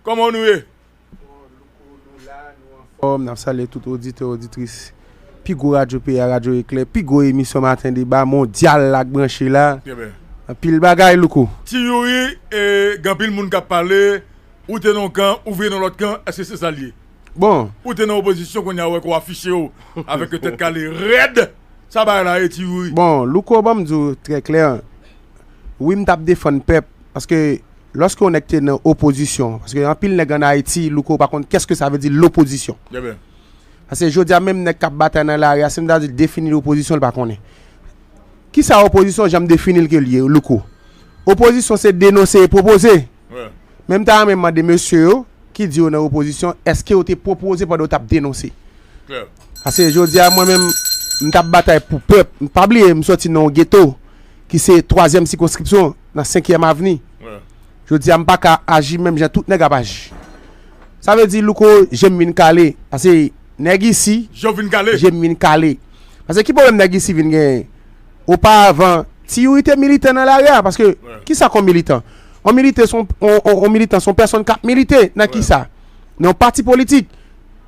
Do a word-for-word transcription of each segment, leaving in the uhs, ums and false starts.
Kòman nou ye? Fòm, n ap salye tout oditè, oditris. Pi gwo radyo peyi a, Radyo Eklè. Pi gwo emisyon Maten Deba mondyal la k branche la. Anpil bagay, Louko. Ti Youri, e, gen anpil moun k ap pale, ou te nan yon kan, ou vire nan lòt kan, èske se sa l ye? Bon. Ou te nan opozisyon, kounye a wè ke w afiche w avèk yon tèt kale rèd. Sa bagay la ye, Ti Youri? Bon, Louko, ban m di w trè klè. Wi, m t ap defann pèp. Paske lòske yon nèg te nan opozisyon, paske anpil nèg ann Ayiti, Louko pa konn kèske sa vle di lopozisyon. Paske jodi a menm nèg k ap batay nan lari a, si m ta di l defini lopozisyon, l pa konnen. Kisa opozisyon, jan m defini l ke l ye, Louko? Opozisyon se denonse e pwopoze. Men m ta renmen mande mesye yo ki di yo nan opozisyon, èske yo te pwopoze pandan yo t ap denonse? Paske jodi a mwen menm, m t ap batay pou pèp. M pa bliye, m sòti nan yon geto ki se twazyèm sikonskripsyon nan senkyèm avni. Jodi a m pa ka aji menm jan tout nèg ap aji. Sa vle di, Louko, je m vin kale. Paske nèg isi, je m vin kale. Je m vin kale. Paske ki pwoblèm nèg isi vin genyen? Oparavan, Ti Youri te militan nan lari a. Paske, kisa k yon militan? Yon militan se yon, yon, yon, yon militan se yon pèsonn k ap milite nan kisa? Nan yon pati politik.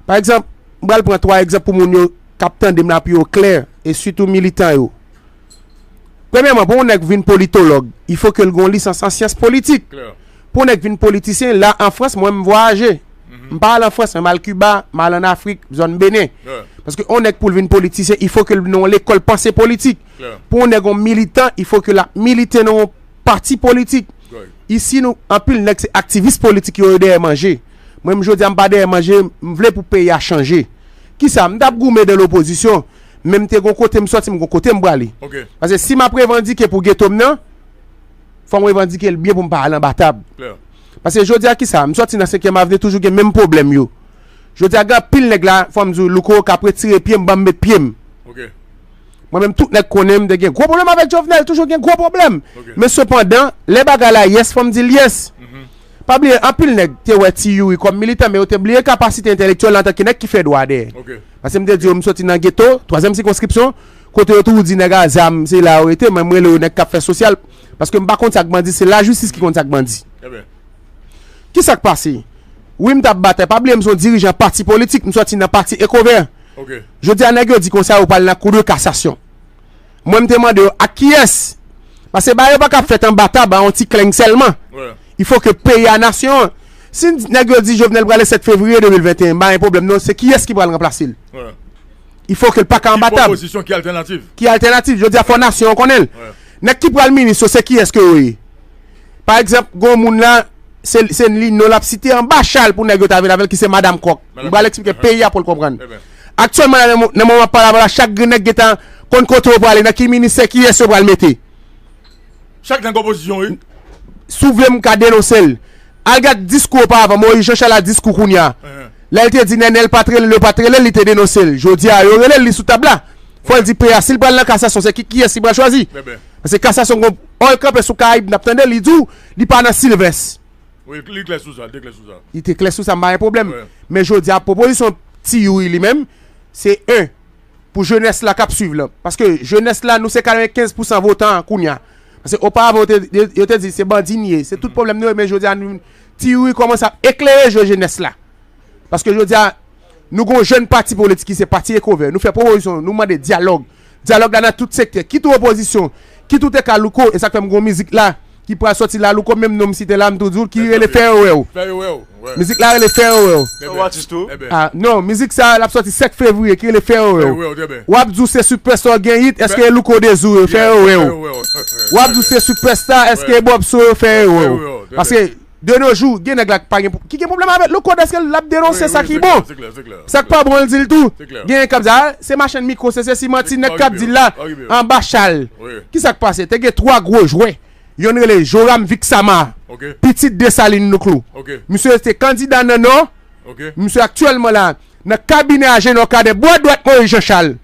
Pa egzanp, m pral pran twa egzanp pou moun yo k ap tande m la pou yo klè, e sitou militan yo. Premyèman, pou yon nèg vin politològ, il faut que l gen yon lisans an syans politik. Pou yon nèg vin politisyen, la an Frans, mwen m vwayaje. M pa al an Frans, men m al Kiba, m al ann Afrik, zòn Benen. Paske yon nèg pou l vin politisyen, il faut que l nan yon lekòl panse politik. Pou yon nèg yon militan, il faut que l ap milite nan yon pati politik. Isi nou, anpil nèg se aktivis politik yo, yo dèyè manje. Mwen menm jodi a m pa dèyè manje, m vle pou peyi a chanje. Kisa? M t ap goumen dan lopozisyon, men m te gon kote m sòti, m gon kote m prale. Paske si m ap revandike pou geto m nan, fò m revandike l byen pou m pa al anba tab. Paske jodi a kisa? M sòti nan senkyèm avni, toujou gen menm pwoblèm yo. Jodi a gen anpil nèg la, fò m di w, Louko, k ap retire pye m, ban m met pye m. Mwen menm tout nèg konnen m te gen gwo pwoblèm avèk Jovenel, toujou gen gwo pwoblèm. Men sepandan, lè bagay la yes, fò m di l yes. Pa bliye, anpil nèg te wè Ti Youri kòm militan, men yo te bliye kapasite entèlektyèl antanke nèg ki fè dwa dèyè. Paske m te di yo, m soti nan geto, twazyèm sikonskripsyon, kote yo toujou di nèg a zam, se la yo rete, men m rele yo nèg k ap fè sosyal. Paske m pa konn sa k bandi, se lajistis ki konn sa k bandi. Kisa k pase? Wi, m t ap batay. Pa bliye, m se yon dirijan pati politik, m sòti nan pati Ekovè. Jodi a, nèg yo di konsa, yo pral nan kou de kasasyon. Mwen, m te mande yo, ak kiyès? Paske bagay yo pa ka fèt anba tab, a yon ti kleng sèlman. Il faut que peyi a, nasyon an. Si nèg yo di Jovenel prale sèt fevriye de mil venteyen, m pa gen pwoblèm non, se kiyès ki pral ranplase l? Il faut que l pa ka anba tab. Ki pwopozisyon, ki altènativ? Ki altènativ? Jodi a, fò nasyon an konnen l. Nèg ki pral minis yo, se kiyès ke yo ye? Pa egzanp, gon moun la, se, se li non l ap site anba chal pou nèg yo ta vin avè l, ki se Madanm Kòk. M pral eksplike peyi a pou l konprann. Aktyèlman, nan mo-, nan moman m ap pale avè w la, chak grenn nèg gentan konn kote yo prale, nan ki ministè, kiyès yo pral mete. Chak nèg opozisyon, wi. Si w vle, m ka denonse l. Al gad diskou oparavan, Moyiz Janchal a diskou kounye a. Lè l te di Nènèl pa t rele l, yo pa t rele l, li te denonse l. Jodi a, yo rele l, li sou tab la. Fò l di peyi a, si l pral nan kasasyon, se ki, kiyès li pral chwazi? Paske kasasyon gon, ò, l kanpe sou Karayib, n ap tande, li di w, li pa nan Silvès. Wi, li klè sou sa, li te klè sou sa. Li te klè sou sa, m pa gen pwoblèm. Men jodi a, pwopozisyon Ti Youri li menm, se en, pou jenès la k ap swiv la. Paske jenès la, nou se katrevenkenz pousan votan an kounye a. Paske oparavan, yo te, yo, yo te di se bandi n ye, se tout pwoblèm nou ye, men jodi a, nou, Ti Youri kòmanse ap eklere je jenès la. Paske jodi a, nou gon jèn pati politik ki se pati Ekovè. Nou fè pwopozisyon, nou mande dyalòg. Dyalòg la nan tout sektè. Kit ou opozisyon, kit ou te ka Louko, e sa k fè m gon mizik la, ki pral sòti la, Louko, menm non m site la, m tou di w, ki rele Fè yo wè w. Fè yo wè w. Mizik la rele Fè yo wè w. Trè byen. Ou atis tou? Ah, non, mizik sa, l ap sòti sèt fevriye, ki rele Fè yo wè w. W ap di w se Superstar gen hit, èske e Louko Dezou yo? Fè yo wè w. W ap di w se Superstar, èske e Bob So yo? Fè yo wè w. Paske de nos jours, gen nèg la ki pa gen, ki gen pwoblèm avèk Louko, dèske l ap denonse sa ki bon. Sa k pa bon, l di l tou. Gen k ap di, ah, se machann mikwo, se sesi, manti nèg k ap di l la, anba chal. Kisa k pase? Te gen twa gwo jwè. Yonn rele Joram Vixama, pitit Desalin Nouklou. Misye te kandida nan Nò. Misye aktyèlman la, nan kabinè a Jean Orcadin, bwa dwat Moyiz Janchal.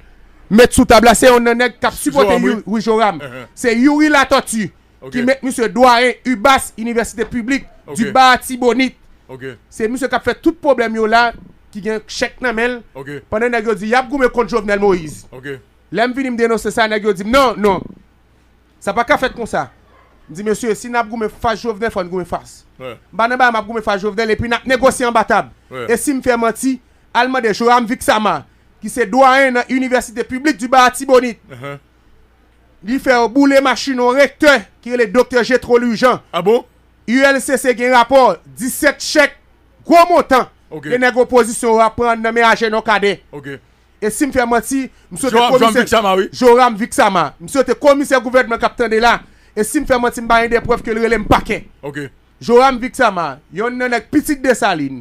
Met sou tab la, se yonn nan nèg k ap sipòte Youri, Joram. Se Youri Latòti. Ki met misye dwayen UBAS, Inivèsite Piblik di Ba Atibonit. Se misye k ap fè tout pwoblèm yo la, ki gen chèk nan men l. Pandan nèg yo di y ap goumen kont Jovenel Moïse. Lè m vini, m denonse sa, nèg yo di m, non, non. Sa pa ka fèt konsa. M di, mesye, si n ap goumen fas Jovenel, fò n goumen fas. M pa nan bagay m ap goumen fas Jovenel, epi n ap negosye anba tab. E si m fè manti, al mande Joram Vixama, ki se dwayen nan Inivèsite Piblik di Ba Atibonit. Li fè yo boule machin yon rektè ki rele Doktè Jetro Lurjan. U L C C gen rapò, disèt chèk, gwo montan, ke nèg opozisyon yo ap pran nan men Ajenò Kadè. E si m fè manti, m swete komisè Joram Vixama. M swete komisè gouvènman k ap tande la. E si m fè manti, m ba gen de prèv ke l rele m pakè. Joram Vixama, yonn nan nèg pitit Desalin.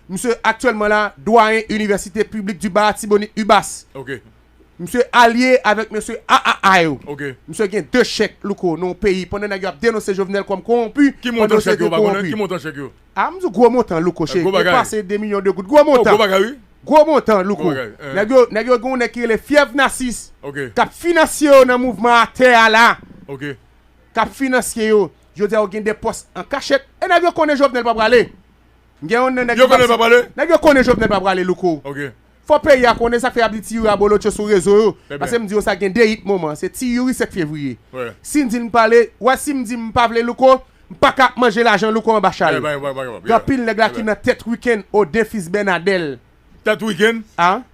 Misye aktyèlman la, dwayen Inivèsite Piblik di Ba Atibonit, UBAS. Misye alye avèk mesye A A A yo. Misye gen de chèk, Louko, nan yon peyi, pandan nèg yo ap denonse Jovenel kòm kowonpi, pandan yo se de kowonpi. Ki montan chèk yo? A, m di w gwo montan, Louko, cheri. Gen pase de milyon de goud. Gwo montan. Gwo montan, Louko. Nèg yo, nèg yo gen yon nèg ki rele Fyèv Nasis, k ap finansye yo nan mouvman atè a la. K ap finansye yo. Jodi a, yo gen de pòs an kachèt. E nèg yo konnen Jovenel pa prale. M gen yon nan nèg ki pa prale. Nèg yo konnen Jovenel pa prale, Louko. Fò peyi a konnen sa k fè y ap di Ti Youri abolotcho sou rezo yo. Paske m di yo sa gen de hit moman. Se Ti Youri sèt fevriye. Si n di n prale, w a si m di m pa vle, Louko, m pa ka ap manje lajan Louko anba chal. Gen anpil nèg la ki nan tèt wikenn Oden fis Bènadèl. Tèt wikenn? A?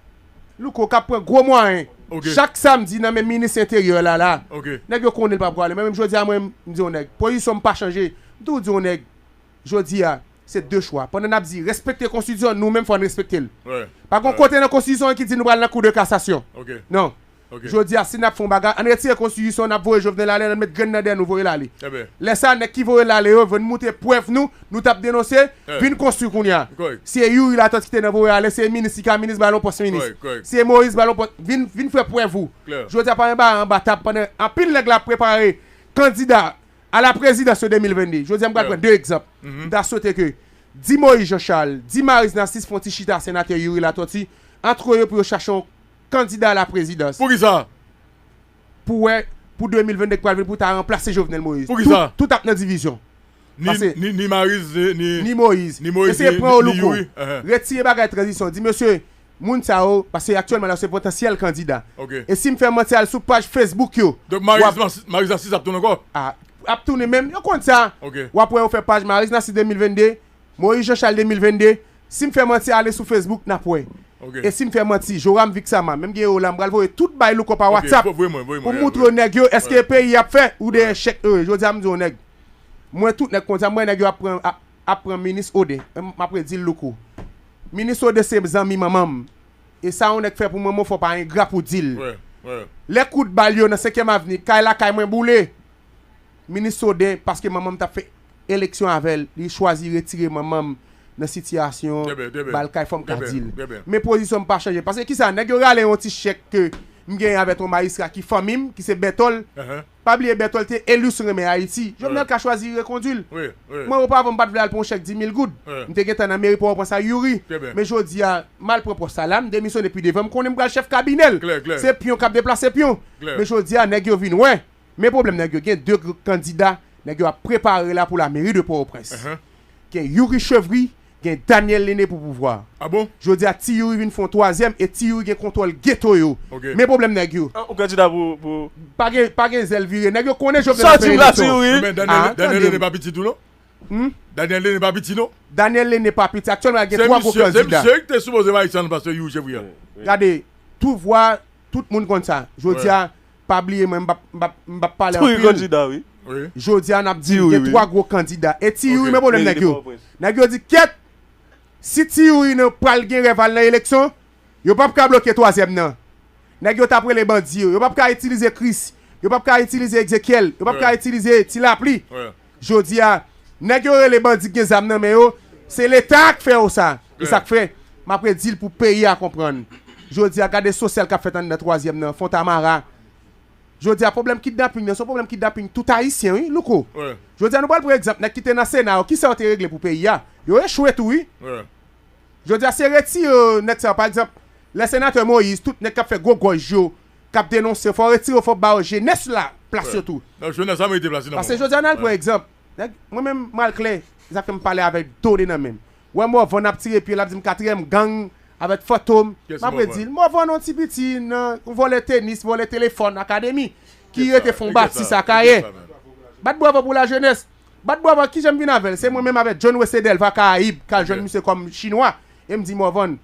Louko k ap pran gwo mwayen. Chak samdi nan men minis enteryè la la. Nèg yo konnen l pa prale. Men menm jodi a, mwen, m di yon nèg, pozisyon m pa chanje. M toujou di yon nèg, jodi a, se de chwa. Pandan n ap di respekte konstitisyon, nou menm fò n respekte l. Pa gen yon kote nan konstitisyon an ki di nou pral nan kou de kasasyon. Non. Jodi a, si n ap fè yon bagay, ann retire konstitisyon, n ap voye Jovenel ale, ann met grenn nan dèyè nou, voye l ale. Lè sa, nèg ki voye l ale yo, vin moute prèv nou, nou t ap denonse, vin konstwi kounye a. Si e Youri Latortue ki te nan voye ale, si e minis li ka minis, ba l yon pòs minis. Si e Moïse, ba l yon pòs, vin, vin fè prèv ou. Jodi a, pa gen bagay anba tab pandan anpil nèg la ap prepare kandida a la prezidans yo de mil venn de. Jodi a, m pral pran de egzanp. M ta swete ke di Moïse Jean Charles, di Maryse Narcisse fè yon ti chita senatè Youri Latortue, antre yo pou yo chache yon kandida a la prezidans. Poukisa? Pou wè, pou de mil venn de k pral vin pou ta ranplase Jovenel Moïse. Poukisa? Tout, tout ap nan divizyon. Ni, ni, ni Maryse, ni, ni Moïse. Eseye pran yo, Louko. Retire bagay tranzisyon. Di mesye, moun sa yo, paske aktyèlman la se potansyèl kandida. E si m fè manti, al sou paj Facebook yo. Donk Maryse, Maryse Narcisse ap tounen ankò? A, ap tounen menm, yo konn sa. W ap wè yo fè paj Maryse Narcisse de mil venn de, Moïse Jean Charles de mil venn de. Si m fè manti, ale sou Facebook, n ap wè. E si m fè manti, Joram Vixama, menm gen yo la, m pral voye tout bay Louko pa WhatsApp pou moutre yo nèg yo, èske peyi ap fè ou de echèk ere. Jodi a, m di yon nèg, mwen tout nèg konn sa, m wè nèg yo ap pran, ap, ap pran minis Oden. M ap redi l, Louko. Minis Oden se zanmi manman m. E sa yon nèg fè pou manman w, fò w pa engra pou di l. Lè kout bal yo nan senkyèm avni, kay lakay mwen boule. Minis Oden, paske manman m t ap fè eleksyon avè l, li chwazi retire manman m nan sitiyasyon bal kay, fò m ka di l. Men pozisyon m pa chanje. Paske kisa, nèg yo rale yon ti chèk ke m genyen avèk yon majistra ki fanmi m, ki se Bètòl. Pa bliye Bètòl te eli sou Renmen Ayiti. Jovenel ka chwazi rekondui l. Mwen, oparavan, m pa t vle al pran yon chèk di mil goud. M te gentan nan meri Pòtoprens a Youri. Men jodi a, m al pran pòs sa la, m demisyone pi devan, m konnen m pral chèf kabinè l. Se pyon k ap deplase pyon. Men jodi a, nèg yo vin wè. Men pwoblèm nèg yo, gen de kandida nèg yo ap prepare la pou la mairie de Pòtoprens. Gen Youri Chevry, gen Daniel Lene pou pouvwa. Jodi a, Ti Youri vin fè yon twazyèm e Ti Youri gen kontwòl geto yo. Men pwoblèm nèg yo. Ou kandida pou, pou... Pa gen, pa gen zèl vire. Nèg yo konnen Jovenel ap fè eleksyon. Sa w di m la, Ti Youri? Men Daniel, Daniel Lene pa piti tou, non? Daniel Lene pa piti, non? Daniel Lene pa piti. Aktyèlman, gen twa gwo kandida. Se misye ki te sipoze majistra nan plas Youri Chevry a. Gade, tout vwa, tout moun konn sa. Jodi a, pa bliye mwen, m p ap, m p ap, m p ap pale anpil. Tou kandida, wi. Jodi a, n ap di, gen twa gwo kandida. E Ti Youri, men pwoblèm nèg yo. Nèg yo di, kèt, si Ti Youri nan pral gen rèv al nan eleksyon, yo p ap ka bloke twazyèm nan. Nèg yo t ap rele bandi yo. Yo p ap ka itilize Chris. Yo p ap ka itilize Ezekiel. Yo p ap ka itilize Ti Lapli. Jodi a, nèg yo rele bandi k gen zam nan men yo, se Leta k fè yo sa. E sa k fè, m ap redi l pou peyi a konprann. Jodi a, gade sosyal k ap fèt anndan twazyèm nan, Fontamara. Jodi a, pwoblèm kidnaping nan, se yon pwoblèm kidnaping tout Ayisyen, wi, Louko. Jodi a, nou pral pran egzanp, nèg ki te nan Sena yo, kisa yo te regle pou peyi a? Yo echwe tou, wi. Jodi a, se retire yo, nèg sa yo. Pa egzanp, lè senatè Moïse, tout nèg k ap fè gwo gòj yo, k ap denonse, fò w retire yo, fò w ba yo jenès la plas yo tou. Non, jenès la merite plas li nan moman. Paske jodi a, n al pran egzanp. Nèg, mwen menm, m al klè, sa fè m pale avèk do de nan men m. Wè Morvan ap tire pye, l ap di m katriyèm gang avèk Fantom. M ap redi l, Morvan yon ti piti nan vòlè tenis, vòlè telefòn, akademi, ki rete fè yon batis Akayè. Bat bravo pou lajenès. Bat bravo, kijan m vin avè l? Se mwen menm avèk John Wesley Delva Karayib k al jwenn misye kòm chinwa. E m di, Morvan,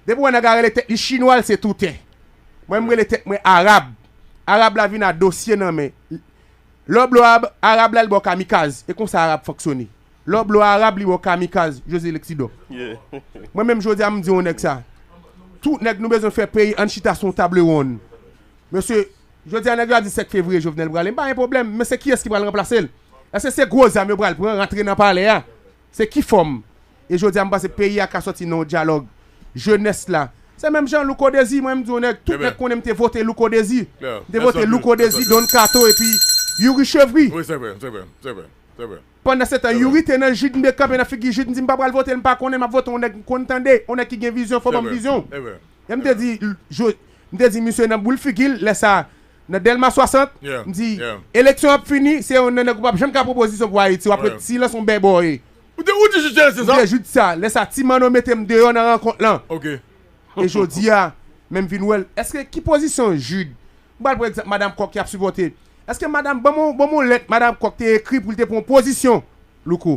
depi w wè nèg la rele tèt li chinwa, l se toutè. Mwen, m rele tèt mwen arab. Arab la vin a dosye nan men. Lè w blo arab, arab la, li ba w kamikaz. E konsa arab fonksyone. Lè w blo arab, li ba w kamikaz, José Lexidor. Mwen menm jodi a, m di yon nèg sa. Tout nèg nou bezwen fè peyi, ann chita sou yon table ronn. Mesye, jodi a nèg yo ap di sèt fevriye Jovenel prale. M pa gen pwoblèm, men se kiyès ki pral ranplase l? Èske se gwo zam yo pral pran rantre nan palè a? Se ki fòm? E jodi a m panse peyi a ka sòti nan yon dyalòg. Jenès la. Se menm jan Louko Dezi, mwen m di yon nèg, tout nèg konnen m te vote Louko Dezi. M te vote Louko Dezi, Don Kato epi Youri Chevry. Wi, se vre, se vre, se vre, se vre. Pandan se tan, Youri te nan Jid, m te kanpe nan figi Jid, m di m pa pral vote l, m pa konnen, m ap vote yon nèg m konn tande, yon nèg ki gen vizyon, fò ban m vizyon. E m te di, m te di misye nan boul figi l, lè sa, nan Dèlma swasant, m di, eleksyon ap fini, se yon nan nèg ou p ap janm ka pwopozisyon pou Ayiti, w ap ret silans yon bèbòy. Ou te, ou te jis tèlese sa? M te jis sa. Lè sa, Ti Manno mete m deyò nan rankont lan. Ok. E jodi a, men m vin wè l. Èske ki pozisyon Jude? M pral pran egzanp Madanm Kòk ki ap sipòte. Èske madanm, ban m, ban m yon lèt Madanm Kòk te ekri pou l te pran yon pozisyon, Louko?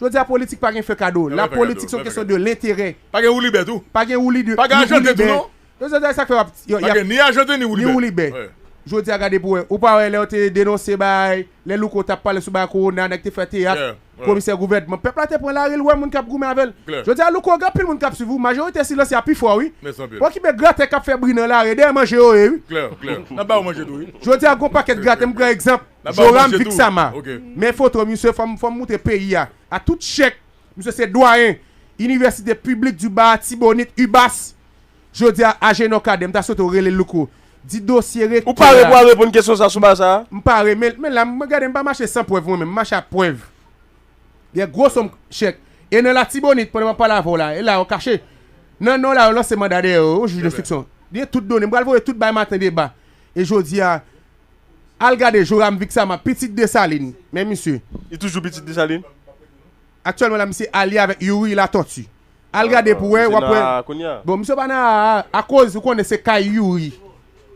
Jodi a, politik pa gen fè kado. La politik se yon kesyon de lenterè. Pa gen woulibè tou. Pa gen woulibè. Pa gen ajante tou, non? Jodi a, sa k fè w ap, y ap, pa gen ni ajante ni woulibè. Ni woulibè. Jodi a, gade pou wè. Ou pa wè lè yo te denonse bay, lè Louko t ap pale sou bay kowona, nèg te fè teyat, komisè gouvènman. Pèp la te pran lari, l wè moun k ap goumen avè l. Jodi a, Louko, gen anpil moun k ap swiv ou. Majorite silanse a pi fò, wi. Pa okipe gratè k ap fè bri nan lari, dèyè manje yo ye, wi. Klè, klè. N ap ba yo manje tou, wi. Jodi a, gon pakèt gratè, m pran egzanp. Joram Vixama. Men foto misye, fò m, fò m montre peyi a. A tout chèk, misye se dwayen Inivèsite Piblik di Ba Atibonit, UBAS. Jodi a, Ajenò Kadè, m ta swete w rele Louko. Di dosye rektè a. Ou pare pou al reponn kesyon sa sou ba sa a? M pare, men, men la, m gade, m pa mache san prèv mwen menm, m mache ak prèv. Gen gwo sòm chèk. E nan Latibonit, pandan m ap pale avè w la, e la yo kache. Nan non la, yo lanse manda dèyè yo, yon jij denstriksyon. Gen tout done, m pral voye tout bay Maten Deba. E jodi a, al gade Joram Vixama, pitit Desalin. Men misye. Li toujou pitit Desalin? Aktyèlman la, misye alye avèk Youri Latortue. Al gade pou wè, w ap wè. Bon, misye pa nan A A, akoz ou konnen se kay Youri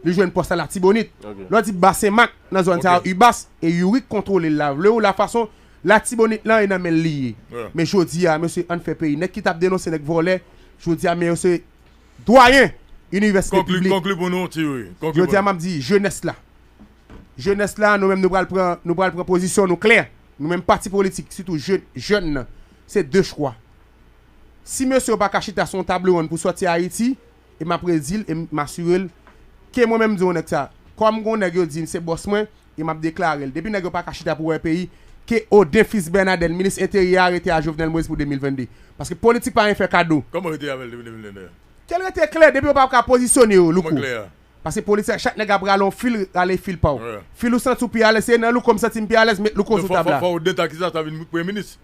li jwenn pòs la Latibonit. Lè w di Ba Senmak, nan zòn sa yo, UBAS, e Youri k kontwole l la. Vle ou la fason Latibonit lan e nan men l li ye. Men jodi a, mesye, ann fè peyi. Nèg ki t ap denonse nèg vòlè, jodi a, men yo se dwayen inivèsite piblik. Konkli pou nou, ti Youri. Jodi a, m ap di, jenès la. Jenès la, nou menm, nou pral pran, nou pral pran pozisyon nou klè. Nou menm pati politik, sitou jè-, jèn nan. Se de chwa. Si mesye yo pa ka chita sou yon tab ronn pou sòti Ayiti, e m ap redi l, e m asire l, ke mwen menm m di yon nèg sa, kòm gon nèg yo di m se bòs mwen, e m ap deklare l. Depi nèg yo pa ka chita pou wè peyi, ke Oden fis Bènadèn, minis enteryè a rete a Jovenel Moïse pou de mil vennde. Paske politik pa gen fè kado. Kòman rete avè l depi de mil vennde? Ke l rete klè, depi yo pa ka pozisyone yo, Louko. Paske politik, chak nèg ap rale yon fil, rale fil pa w. Fil ou santi w pi alèz, se nan Louko m santi m pi alèz, met Louko sou tab la. Fò, fò, fò Oden ta ki sa, ta vin premye minis.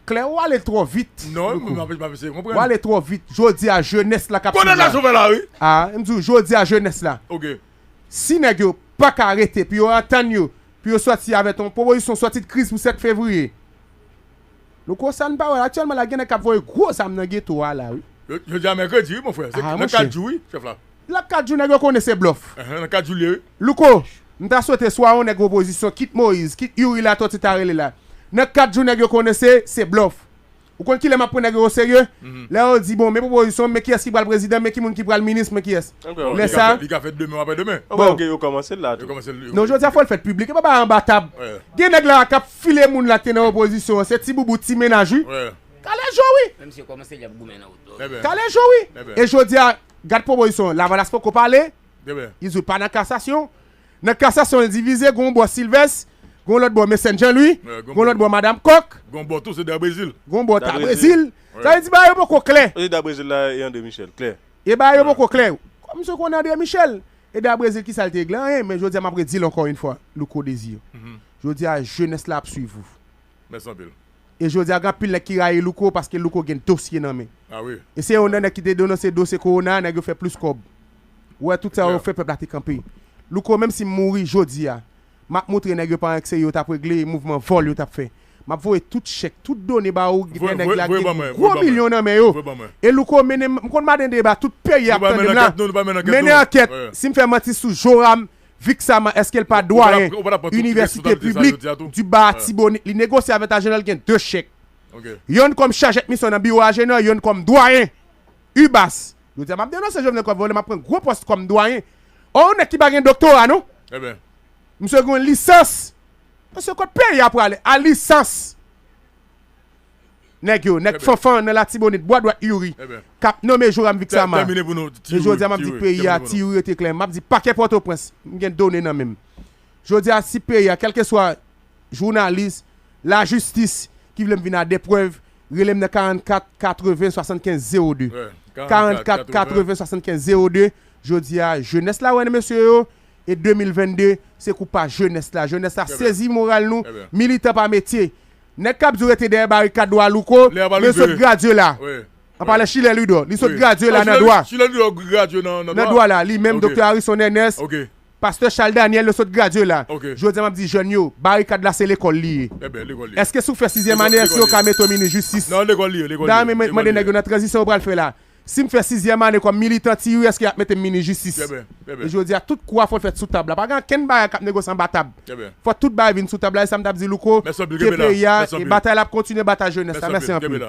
Klè, ou ale twò vit. Non, m ap eseye konprann. Ou ale twò vit. Jodi a, jenès la k ap swiv la. Konnen la sou fè la, wi. A, m di w, jodi a, jenès la. Ok. Si nèg yo pa ka rete, pou yo antann yo, pou yo sòti avèk yon pwopozisyon sòti de kriz pou sèt fevriye. Louko, sa n pa wè aktyèlman la, gen nèg k ap voye gwo zam nan geto a la, wi. Yo, yo di a mèkredi, wi, mon frè. Se nan kat jou, wi, chèf la. Nan kat jou, nèg yo konnen se blòf. Nan kat jou li ye, wi. Louko, m ta swete swa yon nèg opozisyon, kit Moïse, kit Youri Latortue ta rele la. Nan kat jou, nèg yo konnen se, se blòf. Ou konn kilè m ap pran nèg yo oserye? Lè yo di, bon, men pwopozisyon, men kiyès ki pral prezidan, men ki moun ki pral minis, men kiyès. Lè sa. Li ka fèt demen ou aprè demen. Bon, ok, yo kòmanse l la tou. Yo kòmanse l. Non, jodi a fò l fèt piblik, e pa bay anba tab. Gen nèg la k ap file moun la k te nan opozisyon an, se ti boubou, ti mennaj, wi. Kalèj yo, wi. Menm si yo kòmanse, y ap goumen nan wout. Kalèj yo, wi. E jodi a, gad pwopozisyon, Lavalas poko pale. Li di w pa nan kasasyon. Nan kasasyon, li divize, gon bò Silvès, gon lòt bò Mecène Jean Louis, gon lòt bò Madanm Kòk. Gon bò tou, se Da Brezil. Gon bò Da Brezil. Sa vle di, bagay yo poko klè. E Da Brezil la, e André Michel, klè. E bagay yo poko klè. Kòm misye konnen André Michel, e Da Brezil ki sa l te regle? Anyen, men jodi a, m ap redi l ankò yon fwa, Louko Désir. Jodi a, jenès la ap swiv ou. Mèsi anpil. E jodi a, gen anpil nèg ki rayi Louko paske Louko gen dosye nan men. A wi. E se youn nan nèg ki te denonse dosye kowona, nèg yo fè plis kòb. Ou wè tout sa yo fè, pèp la te kanpe. Louko, menm si m mouri jodi a, m ap montre nèg yo pa anyen k serye yo t ap regle, mouvman vòl yo t ap fè. M ap voye tout chèk, tout done ba ou, gen nèg la gen gwo milyon nan men yo. E Louko, mennen m, m konn maten deba, tout peyi ap tande m la. Mennen ankèt. Si m fè manti sou Joram, Vixama, èske l pa dwayen inivèsite piblik di ba Atibonit? Li negosye avèk Ajenò, l gen de chèk. Yonn kòm chaje misyon nan biwo Ajenò, yonn kòm dwayen UBAS. Yo di a m ap denonse Jovenel kòm vòlè, m ap pran gwo pòs kòm dwayen. O, yon nèg ki pa gen doktora, non? Misye gen yon lisans. Misye kot peyi a prale? A lisans. Nèg yo, nèg fanfan nan Latibonit, bwa dwat Youri, k ap nonmen Joram Vixama. Men jodi a, m ap di peyi a, ti Youri rete klè. M ap di pakè Pòtoprens, m gen done nan men m. Jodi a, si peyi a, kèlkeswa jounalis, lajistis, ki vle m vin a de prèv, rele m nan karannkat katreven swasannkenz zewo de. Karannkat katreven swasannkenz zewo de. Jodi a, jenès la wè nan mesye yo, e de mil vennde, se kou pa jenès la. Jenès la sezi moral nou, militan pa metye. Nèg k ap di w rete dèyè barikad dwa Louko, men sot gradye la. An palan Chilè Lidò, li sot gradye la nan dwa. Nan dwa la, li menm, Doktè Harrison Ernest, Pastè Charles Daniel, yo sot gradye la. Jodi a, m ap di jèn yo, barikad la se lekòl li ye. Èske si w fè sizyèm ane, èske yo ka mete w minis jistis? M ta renmen mande nèg yo nan tranzisyon yo pral fè la. Si m fè sizyèm ane kòm militan ti Youri, èske y ap mete m minis jistis? E jodi a, tout kou a fò l fèt sou tab la. Pa gen ankenn bagay k ap negosye anba tab. Fò tout bagay vin sou tab la. E sa m t ap di Louko, ke peyi a, e batay la ap kontinye, batay jenès la. Mèsi anpil.